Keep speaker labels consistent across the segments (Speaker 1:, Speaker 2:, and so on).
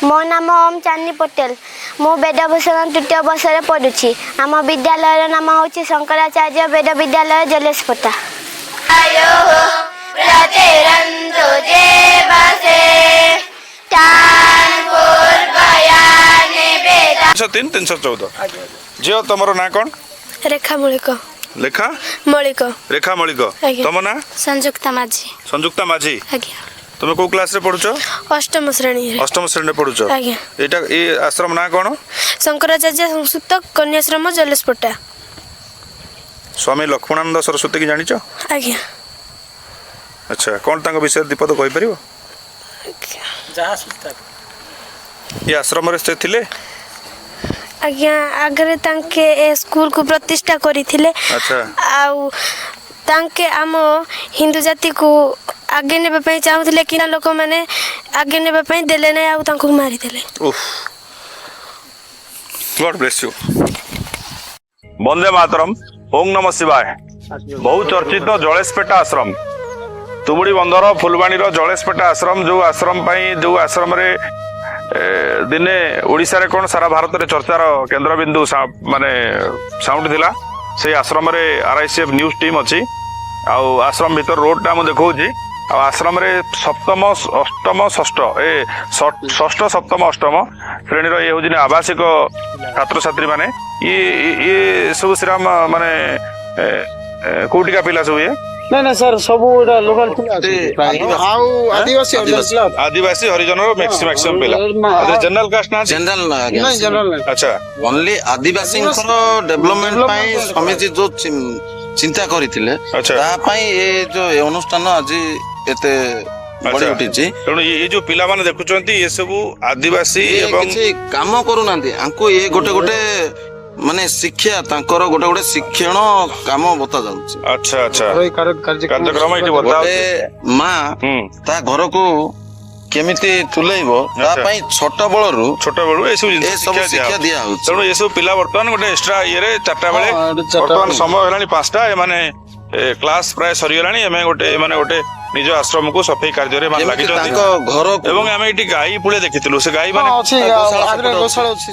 Speaker 1: ମୋ ନାମ ଓମ୍ ଚାନ୍ଦି ପଟେଲ। ମୁଁ ବେଦଭୂଷଣ ତୃତୀୟ ବର୍ଷରେ ପଢ଼ୁଛି। ଆମ ବିଦ୍ୟାଳୟର ନାମ ହେଉଛି ଶଙ୍କରାଚାର୍ଯ୍ୟ ବେଦ ବିଦ୍ୟାଳୟ, ଜଲେଶପଟା।
Speaker 2: ପ୍ରଚରନ୍ତୁ ଯେବସେ ତାନ୍ ପୂର୍ବୟାନି ବେଦ।
Speaker 3: 303, 314। ଝିଅ, ତମର ନାଁ କ'ଣ?
Speaker 4: ରେଖା ମଳିକ।
Speaker 3: ଲେଖା
Speaker 4: ମଳିକ।
Speaker 3: ରେଖା ମଳିକ।
Speaker 4: ଆଜ୍ଞା।
Speaker 3: ତମ ନାଁ?
Speaker 4: ସଂଯୁକ୍ତା ମାଝୀ।
Speaker 3: ସଂଯୁକ୍ତା ମାଝୀ।
Speaker 4: ଆଜ୍ଞା।
Speaker 3: ତମେ କୋଉ କ୍ଲାସରେ ପଢୁଛ?
Speaker 4: ଅଷ୍ଟମ ଶ୍ରେଣୀରେ।
Speaker 3: ଅଷ୍ଟମ ଶ୍ରେଣୀରେ ପଢୁଛ?
Speaker 4: ଆଜ୍ଞା।
Speaker 3: ଏଇଟା ଏ ଆଶ୍ରମ ନାଁ କ'ଣ?
Speaker 4: ଶଙ୍କରାଚାର୍ଯ୍ୟ ସଂସ୍କୃତ କନ୍ୟାଶ୍ରମ, ଜଲେଶପଟା।
Speaker 3: ସ୍ୱାମୀ ଲକ୍ଷ୍ମଣାନନ୍ଦ ସରସ୍ୱତୀ କି ଜାଣିଛ?
Speaker 4: ଆଜ୍ଞା।
Speaker 3: ଆଚ୍ଛା, କ'ଣ ତାଙ୍କ ବିଷୟରେ ଦିପଦ କହିପାରିବ?
Speaker 5: ଯାହା ସୁସ୍ଥ।
Speaker 3: ଏ ଆଶ୍ରମରେ ସେ ଥିଲେ?
Speaker 4: ଆଜ୍ଞା, ଆଗରେ ତାଙ୍କେ ଏ ସ୍କୁଲକୁ ପ୍ରତିଷ୍ଠା କରିଥିଲେ। ଆଉ ତାଙ୍କେ ଆମ ହିନ୍ଦୁ ଜାତିକୁ ଆଗେ ନେବା ପାଇଁ ଚାହୁଁଥିଲେ କି ଲୋକମାନେ ଆଗେ ନେବା ପାଇଁ ଦେଲେ ନାହିଁ ଆଉ ତାଙ୍କୁ ମାରିଦେଲେ।
Speaker 3: ଉଫ୍, ଗଡ୍ bless you. Vande Mataram, Om ନମ ଶିବାୟ। ବହୁ ଚର୍ଚ୍ଚିତ ଜଳେଶପେଟା ଆଶ୍ରମ, ତୁମୁଡ଼ି ବନ୍ଧର ଫୁଲବାଣୀର ଜଳେଶପେଟା ଆଶ୍ରମ, ଯେଉଁ ଆଶ୍ରମ ପାଇଁ, ଯେଉଁ ଆଶ୍ରମରେ ଦିନେ ଓଡ଼ିଶାରେ କ'ଣ ସାରା ଭାରତରେ ଚର୍ଚ୍ଚାର କେନ୍ଦ୍ରବିନ୍ଦୁ ମାନେ ସାଉଣ୍ଡ ଥିଲା, ସେଇ ଆଶ୍ରମରେ ଆର୍ଆଇସିଏଫ୍ ନ୍ୟୁଜ୍ ଟିମ୍ ଅଛି। ଆଉ ଆଶ୍ରମ ଭିତର ରୋଡଟା ମୁଁ ଦେଖାଉଛି। ଆଉ ଆଶ୍ରମରେ ସପ୍ତମ, ଅଷ୍ଟମ, ଷଷ୍ଠ, ଷଷ୍ଠ, ସପ୍ତମ, ଅଷ୍ଟମ ଶ୍ରେଣୀର ଇଏ ହେଉଛି ଆବାସିକ ଛାତ୍ରଛାତ୍ରୀ ମାନେ। ଇଏ ସବୁ ଶ୍ରୀରାମ ମାନେ ଏ, ଏ, କୋଉଠିକା ପିଲା ସବୁ ଇଏ?
Speaker 6: ନାଇଁ ନାଇଁ ସାର୍, ସବୁ ଏଇଟା ଲୋକାଲ ପିଲା ଅଛନ୍ତି ପ୍ରାୟ। ଆଉ ଆଦିବାସୀ।
Speaker 7: ଆଦିବାସୀ।
Speaker 3: ଆଦିବାସୀ ହରିଜନର ମ୍ୟାକ୍ସିମମ୍ ପିଲା। ଜେନେରାଲ କାଷ୍ଟ ନାହାନ୍ତି?
Speaker 7: ଜେନେରାଲ ଆଜ୍ଞା।
Speaker 6: ନାଇଁ, ଜେନେରାଲ ନାଇଁ।
Speaker 7: ଓନ୍ଲି ଆଦିବାସୀଙ୍କର ଡେଭଲପମେଣ୍ଟ ପାଇଁ ସ୍ୱାମୀଜୀ ଯୋଉ ଚିନ୍ତା କରିଥିଲେ, ତା ପାଇଁ ଏ ଯୋଉ ଏ ଅନୁଷ୍ଠାନ ଆଜି ଏତେ ବଢି ଉଠିଛି।
Speaker 3: ତେଣୁ ଏଇ ଯୋଉ ପିଲାମାନେ ଦେଖୁଛନ୍ତି, ଏ ସବୁ ଆଦିବାସୀ
Speaker 7: ଏ
Speaker 3: ଏବଂ
Speaker 7: କିଛି କାମ କରୁନାହାନ୍ତି। ଆଙ୍କୁ ଏ ଗୋଟେ ଗୋଟେ ମାନେ ଶିକ୍ଷା, ତାଙ୍କର ଗୋଟେ ଗୋଟେ ଶିକ୍ଷଣ କାମ ବତା ଯାଉଛି।
Speaker 3: ଆଚ୍ଛା ଆଚ୍ଛା
Speaker 6: ଘରୋଇ କାର୍ଯ୍ୟକ୍ରମ।
Speaker 3: କାର୍ଯ୍ୟକ୍ରମ ଏଇଠି ବତା
Speaker 7: ଗୋଟେ ମା ତା ଘରକୁ କେମିତି ତୁଲେଇବ, ତା ପାଇଁ ଛୋଟ ବେଳରୁ
Speaker 3: ଛୋଟ ବେଳୁ ଏସବୁ ଜିନିଷ
Speaker 7: ଏ ସବୁ ଶିକ୍ଷା ଦିଆ ହଉଛି।
Speaker 3: ତେଣୁ ଏସବୁ ପିଲା ବର୍ତ୍ତମାନ ଗୋଟେ ଏକ୍ସଟ୍ରା ଇଏରେ 4ଟା ବେଳେ
Speaker 6: ଏଠି 4ଟା
Speaker 3: ବର୍ତ୍ତମାନ
Speaker 6: ବେଳେ।
Speaker 3: ସମୟ ହେଲାଣି 5ଟା। ଏମାନେ କ୍ଲାସ ପ୍ରାୟ ସରିଗଲାଣି। ଏମାନେ ଗୋଟେ ନିଜ ଆଶ୍ରମକୁ ସଫେଇ କାର୍ଯ୍ୟରେ ଏମାନେ
Speaker 7: କେମିତି
Speaker 3: ଲାଗିଛନ୍ତି।
Speaker 7: ତାଙ୍କ ଘରକୁ
Speaker 3: ଏବଂ ଆମେ ଏଇଠି ଗାଈ ପୁଳେ ଦେଖିଥିଲୁ, ସେ ଗାଈ ମାନେ
Speaker 6: ଅଛି।
Speaker 7: ଗୋଶାଳା
Speaker 6: ଆଗରେ
Speaker 7: ସେପଟେ ଅଛି।
Speaker 6: ଗୋଶାଳା ଅଛି।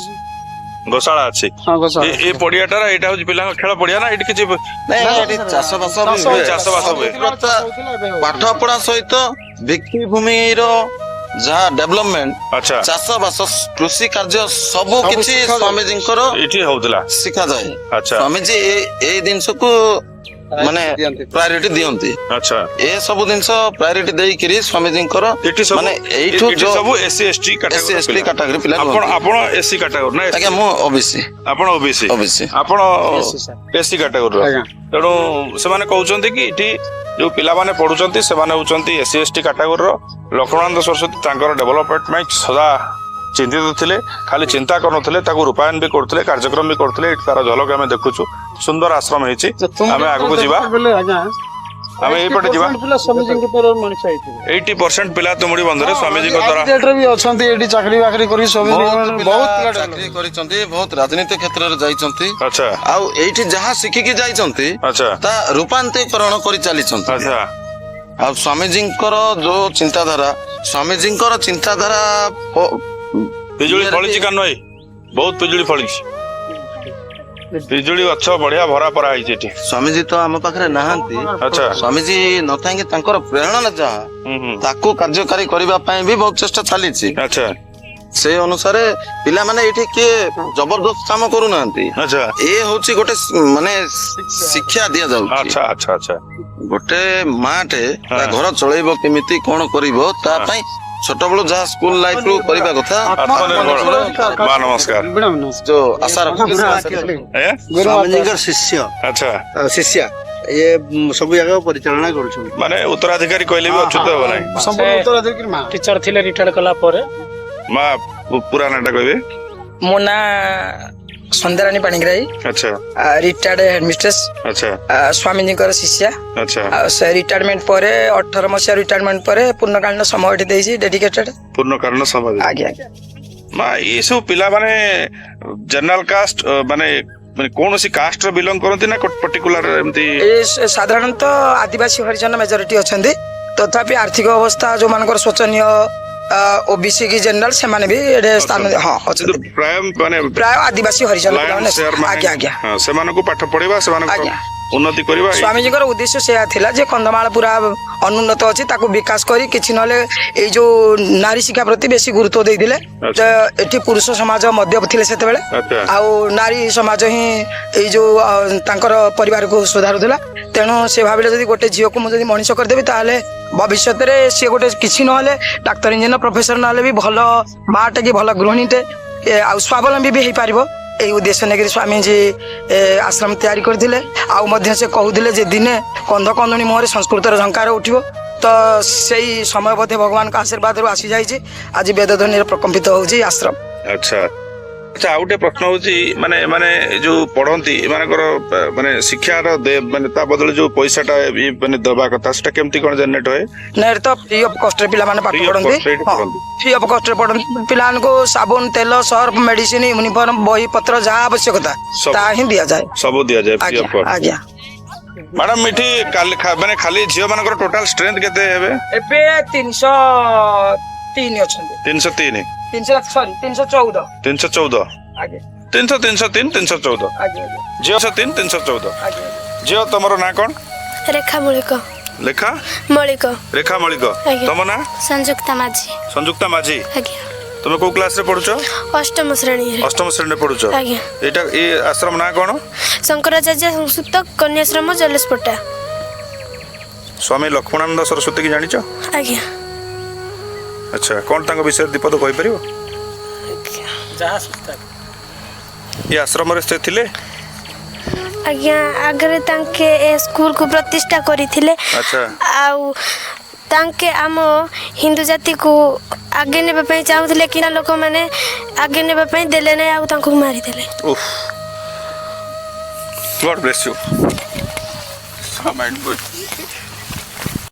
Speaker 3: ଗୋଶାଳା ଅଛି।
Speaker 6: ହଁ, ଗୋଶାଳା।
Speaker 3: ଏ ପଡିଆଟାର ଏଇଟା ହଉଛି ପିଲାଙ୍କ ଖେଳ ପଡିଆ ନା ଏଇଠି କିଛି
Speaker 7: ନାଇଁ, ଏଠି ଚାଷ ବାସ ବି
Speaker 6: ଚାଷ
Speaker 7: ହୁଏ।
Speaker 3: ଚାଷବାସ ହୁଏ।
Speaker 6: ଚାଷ ହଉଥିଲା, ଏବେ ହଉଛି।
Speaker 7: ପାଠ ପଢା ସହିତ ଭିତ୍ତିଭୂମିର ଯାହା ଡେଭଲପମେଣ୍ଟ, ଚାଷ ବାସ, କୃଷି କାର୍ଯ୍ୟ ସବୁ
Speaker 6: ସବୁ
Speaker 7: କିଛି
Speaker 6: ଶିଖାଯାଏ।
Speaker 7: ସ୍ୱାମୀଜୀଙ୍କର
Speaker 3: ଏଇଠି ହଉଥିଲା।
Speaker 7: ଶିଖାଯାଏ। ସ୍ୱାମୀଜୀ ଏଇ ଜିନିଷକୁ ମାନେ
Speaker 6: ଦିଅନ୍ତି।
Speaker 7: ପ୍ରାୟୋରିଟି ଦିଅନ୍ତି। ଏ ସବୁ ଜିନିଷ ପ୍ରାୟୋରିଟି ଦେଇକିରି ସ୍ୱାମୀଜୀଙ୍କର
Speaker 3: ଏଠି ସବୁ
Speaker 7: ମାନେ ଏଇଠୁ
Speaker 3: ଏଠି
Speaker 7: ଯୋଉ
Speaker 3: ସବୁ SC ST.
Speaker 7: SC ST category ପିଲା
Speaker 3: ଆପଣ
Speaker 7: ରୁହନ୍ତି।
Speaker 3: ଆପଣ ଏସସି କାଟାଗୋରୀ ନା?
Speaker 7: ଆଜ୍ଞା, ମୁଁ ଓବିସି।
Speaker 3: ଆପଣ ଓବିସି?
Speaker 7: ଓବିସି।
Speaker 3: ଆପଣ
Speaker 6: SC, sir.
Speaker 3: SC କାଟାଗୋରୀର?
Speaker 6: ଆଜ୍ଞା।
Speaker 3: ତେଣୁ ସେମାନେ କହୁଛନ୍ତି କି ଏଠି ଯୋଉ ପିଲାମାନେ ପଢୁଛନ୍ତି, ସେମାନେ ହଉଛନ୍ତି ଏସସି ଏସଟି କାଟାଗୋରୀର। ଲକ୍ଷ୍ମଣାନନ୍ଦ ସରସ୍ୱତୀ ତାଙ୍କର ଡେଭଲପମେଣ୍ଟ ପାଇଁ ସଦା ଚିନ୍ତିତ ଥିଲେ। ଖାଲି ଚିନ୍ତା କରୁନଥିଲେ, ତାକୁ ରୂପାୟନ ବି କରୁଥିଲେ, କାର୍ଯ୍ୟକ୍ରମ ବି କରୁଥିଲେ। ଏଠି ତାର ଝଲକ ଆମେ ଦେଖୁଛୁ। ସୁନ୍ଦର ଆଶ୍ରମ ହେଇଛି। ଆମେ ଆଗକୁ ଯିବା।
Speaker 6: ବୋଲେ ଆଜ୍ଞା,
Speaker 3: ଆମେ ଏଇପଟେ ଯିବା।
Speaker 6: 80% ପିଲା ସ୍ୱାମୀଜୀଙ୍କ ଦ୍ୱାରା ମଣିଷ ହେଇଥିବେ।
Speaker 3: 80% ପିଲା ତୁମୁଡ଼ି ବନ୍ଧରେ ସ୍ୱାମୀଜୀଙ୍କ ଦ୍ୱାରା।
Speaker 6: ଆଜି ଡେଟ୍ରେ ବି ଅଛନ୍ତି ଏଠି ଚାକିରି ବାକିରି କରି ସ୍ୱାମୀଜୀ
Speaker 7: ବହୁତ ପିଲା
Speaker 6: ବହୁତ ପିଲା
Speaker 7: ଚାକିରି କରିଛନ୍ତି, ବହୁତ ରାଜନୀତି କ୍ଷେତ୍ରରେ ଯାଇଛନ୍ତି। ଆଉ ଏଇଠି ଯାହା ଶିଖିକି ଯାଇଛନ୍ତି, ତା ରୂପାନ୍ତରୀକରଣ କରି ଚାଲିଛନ୍ତି। ଆଉ ସ୍ୱାମୀଜୀଙ୍କର ଯୋଉ ଚିନ୍ତାଧାରା, ସ୍ୱାମୀଜୀଙ୍କର ଚିନ୍ତାଧାରା
Speaker 3: ପିଜୁଳି
Speaker 7: ଇଏରେ
Speaker 3: ଫଳିଛି। କାହ୍ନୁ ଭାଇ, ବହୁତ ପିଜୁଳି ଫଳିଛି। ପିଜୁଳି ଗଛ ବଢିଆ ଭରା ପରା ହେଇଛି ଏଠି।
Speaker 7: ସ୍ୱାମୀଜୀ ତ ଆମ ପାଖରେ ନାହାନ୍ତି। ସ୍ୱାମୀଜୀ ନଥାଇକି ତାଙ୍କର ପ୍ରେରଣା ଯାହା,
Speaker 3: ହୁଁ ହୁଁ
Speaker 7: ତାକୁ କାର୍ଯ୍ୟକାରୀ କରିବା ପାଇଁ ବି ବହୁତ ଚେଷ୍ଟା ଚାଲିଛି। ସେଇ ଅନୁସାରେ ପିଲାମାନେ ଏଇଠି କିଏ ଜବରଦସ୍ତ କାମ କରୁନାହାନ୍ତି। ଏ ହଉଛି ଗୋଟେ ମାନେ ଶିକ୍ଷା ଦିଆଯାଉଛି।
Speaker 3: ଆଚ୍ଛା ଆଚ୍ଛା ଆଚ୍ଛା
Speaker 7: ଗୋଟେ ମାଟେ ତା ଘର ଚଳେଇବ କେମିତି, କଣ କରିବ, ତା ପାଇଁ ଛୋଟବେଳୁ ଯାହା ସ୍କୁଲ ଲାଇଫ ରୁ କରିବା କଥା।
Speaker 3: ଆତ୍ମନିର୍ଭର। ମା, ନମସ୍କାର।
Speaker 7: ଯୋଉ ଆଶା ରଖିଥିଲେ, ସେ ଆଶା
Speaker 3: ଆଜ୍ଞା?
Speaker 8: ସ୍ୱାମୀଜୀଙ୍କର ଶିଷ୍ୟ। ଶିଷ୍ୟା ଇଏ ସବୁ ଜାଗା ପରିଚାଳନା କରୁଛନ୍ତି।
Speaker 3: ମାନେ ଉତ୍ତରାଧିକାରୀ କହିଲେ ବି ଅଚ୍ୟୁତ ହେବ ନାହିଁ।
Speaker 6: ସମ୍ପୂର୍ଣ୍ଣ ଉତ୍ତରାଧିକାରୀ ମା।
Speaker 5: ଟିଚର ଥିଲେ ରିଟାୟାର୍ଡ କଲା ପରେ।
Speaker 3: ମା, ପୁରା ନାଁଟା କହିବେ?
Speaker 9: ମୋ ନାଁ ସନ୍ଧ୍ୟାରାଣୀ ପାଣିଗ୍ରାହୀ। Retired headmistress. ସ୍ୱାମୀଜୀଙ୍କର ଶିଷ୍ୟା। ଆଉ ସେ ରିଟାୟାରମେଣ୍ଟ ପରେ, 18 ମସିହା ରିଟାୟାରମେଣ୍ଟ ପରେ ପୂର୍ଣ୍ଣକାଳୀନ ସମୟ ଏଠି ଦେଇଛି, ଡେଡିକେଟେଡ୍।
Speaker 3: ପୂର୍ଣ୍ଣକାଳୀନ ସମୟ।
Speaker 9: ଆଜ୍ଞା।
Speaker 3: ମା, ଏସବୁ ପିଲାମାନେ ଜେନେରାଲ କାଷ୍ଟ ମାନେ ମାନେ କୌଣସି କାଷ୍ଟର ବିଲଙ୍ଗ କରନ୍ତି ନା ପର୍ଟିକୁଲାର ଏମିତି?
Speaker 9: ଏ ସାଧାରଣତଃ ଆଦିବାସୀ ହରିଜନ ମେଜରିଟି ଅଛନ୍ତି। ତଥାପି ଆର୍ଥିକ ଅବସ୍ଥା ଯୋଉମାନଙ୍କର ଶୋଚନୀୟ, ଓବିସି କି ଜେନେରାଲ ସେମାନେ ବି ଏଠି ସ୍ଥାନ, ହଁ, ଅଛନ୍ତି।
Speaker 3: ପ୍ରାୟ ମାନେ
Speaker 9: ପ୍ରାୟ ଆଦିବାସୀ ହରିଜନ ପିଲାମାନେ। ଆଜ୍ଞା ଆଜ୍ଞା।
Speaker 3: ସେମାନଙ୍କୁ ପାଠ ପଢିବା, ସେମାନଙ୍କୁ ଉନ୍ନତି କରିବା।
Speaker 9: ସ୍ୱାମୀଜୀଙ୍କର ଉଦ୍ଦେଶ୍ୟ ସେୟା ଥିଲା ଯେ କନ୍ଧମାଳ ପୁରା ଅନୁନ୍ନତ ଅଛି, ତାକୁ ବିକାଶ କରି କିଛି ନହେଲେ ଏଇ ଯୋଉ ନାରୀ ଶିକ୍ଷା ପ୍ରତି ବେଶୀ ଗୁରୁତ୍ୱ ଦେଇଥିଲେ। ତ ଏଠି ପୁରୁଷ ସମାଜ ମଦ୍ୟପ ଥିଲେ ସେତେବେଳେ, ଆଉ ନାରୀ ସମାଜ ହିଁ ଏଇ ଯୋଉ ତାଙ୍କର ପରିବାରକୁ ସୁଧାରୁଥିଲା। ତେଣୁ ସେ ଭାବିଲେ ଯଦି ଗୋଟେ ଝିଅକୁ ମୁଁ ଯଦି ମଣିଷ କରିଦେବି, ତାହେଲେ ଭବିଷ୍ୟତରେ ସିଏ ଗୋଟେ କିଛି ନହେଲେ ଡାକ୍ତର, ଇଞ୍ଜିନିୟର, ପ୍ରଫେସର ନହେଲେ ବି ଭଲ ମାଟେ କି ଭଲ ଗୃହିଣୀଟେ ଆଉ ସ୍ୱାବଲମ୍ବୀ ବି ହେଇପାରିବ। ଏଇ ଉଦ୍ଦେଶ୍ୟ ନେଇକରି ସ୍ୱାମୀଜୀ ଆଶ୍ରମ ତିଆରି କରିଥିଲେ। ଆଉ ମଧ୍ୟ ସେ କହୁଥିଲେ ଯେ ଦିନେ କନ୍ଧ କନ୍ଧୁଣୀ ମୁହଁରେ ସଂସ୍କୃତର ଝଙ୍କାର ଉଠିବ। ତ ସେଇ ସମୟ ବୋଧେ ଭଗବାନଙ୍କ ଆଶୀର୍ବାଦରୁ ଆସିଯାଇଛି। ଆଜି ବେଦଧ୍ୱନିରେ ପ୍ରକମ୍ପିତ ହେଉଛି ଆଶ୍ରମ।
Speaker 3: ଆଚ୍ଛା ଆଚ୍ଛା, ଆଉ ଗୋଟେ ପ୍ରଶ୍ନ ହଉଛି, ମାନେ ଏମାନେ ଯୋଉ ପଢନ୍ତି, ଏମାନଙ୍କର ମାନେ ଶିକ୍ଷାର ମାନେ ତା ବଦଳରେ ଯୋଉ ପଇସାଟା ମାନେ ଦବା କଥା, ସେଟା କେମିତି କଣ ଜେନେରେଟ ହୁଏ?
Speaker 9: ନାଇଁ, ତ ଫ୍ରି ଅଫ କଷ୍ଟରେ ପିଲାମାନେ ପାଠ ପଢନ୍ତି। ଫ୍ରି ଅଫ କଷ୍ଟରେ ପଢନ୍ତି। ପିଲାମାନଙ୍କୁ ସାବୁନ, ତେଲ, ସର୍ଫ, ମେଡିସିନ, ୟୁନିଫର୍ମ, ବହି ପତ୍ର ଯାହା ଆବଶ୍ୟକତା ତାହା ହିଁ ଦିଆଯାଏ।
Speaker 3: ସବୁ ଦିଆଯାଏ।
Speaker 9: ଆଜ୍ଞା।
Speaker 3: ମ୍ୟାଡାମ, ଏଠି ମାନେ ଖାଲି ଝିଅ ମାନଙ୍କର ଟୋଟାଲ ଷ୍ଟ୍ରେନ୍ଥ କେତେ ହେବେ?
Speaker 9: ଏବେ 303 ଅଛନ୍ତି।
Speaker 3: 303?
Speaker 9: 300, ସରି, 314।
Speaker 3: 314।
Speaker 9: ଆଜ୍ଞା।
Speaker 3: 300, 303, 314।
Speaker 9: ଆଜ୍ଞା।
Speaker 3: ଝିଅ 3, 314 ଝିଅ। ତମର ନାଁ କଣ?
Speaker 4: ରେଖା ମଳିକ।
Speaker 3: ଲେଖା
Speaker 4: ମଳିକ।
Speaker 3: ରେଖା ମଳିକ। ତମ ନାଁ?
Speaker 4: ସଂଯୁକ୍ତା ମାଝୀ।
Speaker 3: ସଂଯୁକ୍ତା ମାଝୀ।
Speaker 4: ଆଜ୍ଞା।
Speaker 3: ତମେ କୋଉ କ୍ଲାସରେ ପଢୁଛ?
Speaker 4: ଅଷ୍ଟମ ଶ୍ରେଣୀରେ।
Speaker 3: ଅଷ୍ଟମ ଶ୍ରେଣୀରେ ପଢୁଛ?
Speaker 4: ଆଜ୍ଞା।
Speaker 3: ଏଇଟା ଏ ଆଶ୍ରମ ନାଁ କଣ?
Speaker 4: ଶଙ୍କରାଚାର୍ଯ୍ୟ ସଂସ୍କୃତ କନ୍ୟାଶ୍ରମ, ଜଲେଶପଟା।
Speaker 3: ସ୍ୱାମୀ ଲକ୍ଷ୍ମଣାନନ୍ଦ ସରସ୍ୱତୀ କି ଜାଣିଛ?
Speaker 4: ଆଜ୍ଞା।
Speaker 3: ଆଚ୍ଛା, କଣ ତାଙ୍କ ବିଷୟରେ ଦିପଦ କହିପାରିବ? ଏ ଆଶ୍ରମରେ ସେ ଥିଲେ?
Speaker 4: ଆଜ୍ଞା, ଆଗରେ ତାଙ୍କେ ଏ ସ୍କୁଲକୁ ପ୍ରତିଷ୍ଠା କରିଥିଲେ। ଆଉ ତାଙ୍କେ ଆମ ହିନ୍ଦୁ ଜାତିକୁ ଆଗେ ନେବା ପାଇଁ ଚାହୁଁଥିଲେ, କି ଲୋକମାନେ ଆଗେ ନେବା ପାଇଁ ଦେଲେ ନାହିଁ ଆଉ ତାଙ୍କୁ ମାରିଦେଲେ।
Speaker 3: God bless you. Mind good.